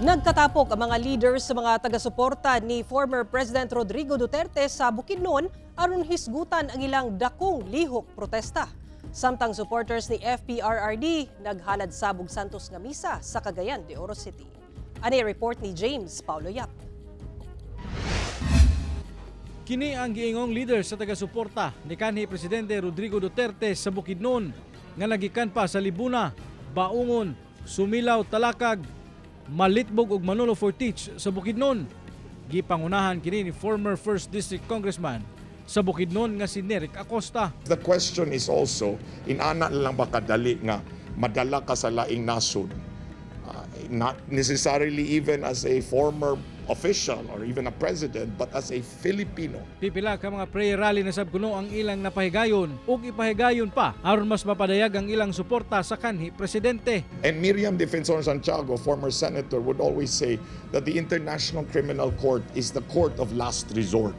Nagkatapok ang mga leaders sa mga taga-suporta ni former President Rodrigo Duterte sa Bukidnon aron hisgutan ang ilang dakong lihok protesta. Samtang supporters ni FPRRD naghalad sabog Santos nga misa sa Cagayan de Oro City. Ani report ni James Paulo Yap. Kini ang giingong leader sa taga-suporta ni kanhi Presidente Rodrigo Duterte sa Bukidnon nga nagikan pa sa Libuna, Baungon, Sumilaw, Talakag, Malitbog ug Manolo Fortich sa Bukidnon. Gipangunahan kini ni former 1st District Congressman sa Bukidnon nga si Neric Acosta. The question is also, inana lang ba kadali nga madala ka sa laing nasod? Not necessarily even as a former official or even a president, but as a Filipino. Pipila ka mga prayer rally na sab kuno ang ilang napahigayon ug ipahigayon pa aron mas mapadayag ang ilang suporta sa kanhi presidente. And Miriam Defensor Santiago, former senator, would always say that the International Criminal Court is the court of last resort.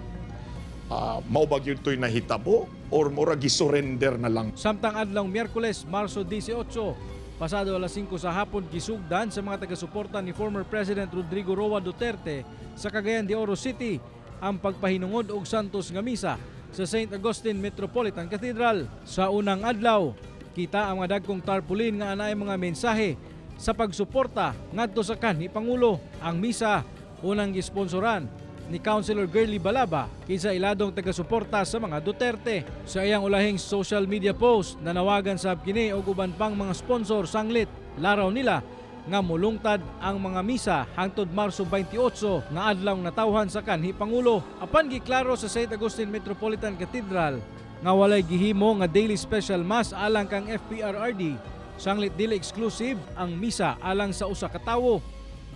Mao ba gyud to'y nahitabo or mura gisurrender na lang? Samtang adlaw Miyerkules, Marso 18, pasado alas 5 sa hapon, gisugdan sa mga taga-suporta ni former President Rodrigo Roa Duterte sa Cagayan de Oro City ang pagpahinungod og Santos nga misa sa St. Augustine Metropolitan Cathedral. Sa unang adlaw, kita ang mga dagkong tarpaulin nga anaay mga mensahe sa pagsuporta ngadto sa kanhi Pangulo. Ang misa unang gisponsoran ni Councilor Girlie Balaba, kinsa iladong taga-suporta sa mga Duterte. Sa iyang ulahing social media post, nanawagan sab kini og uban pang mga sponsor sanglit laraw nila nga mulungtad ang mga misa hangtod Marso 28 nga adlaw natawhan sa kanhi Pangulo. Apan giklaro sa St. Augustine Metropolitan Cathedral nga walay gihimo nga daily special mass alang kang FPRRD, sanglit dili exclusive ang misa alang sa usa ka tawo,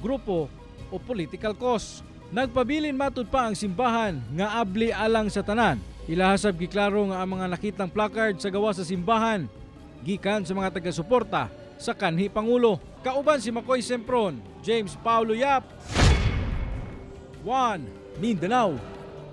grupo o political cause. Nagpabilin matud pa ang simbahan nga abli alang sa tanan. Ilaha sab giklaro nga ang mga nakitang placard sa gawas sa simbahan gikan sa mga taga-suporta sa kanhi Pangulo. Kauban si Makoy Sempron, James Paulo Yap, 1 Mindanao.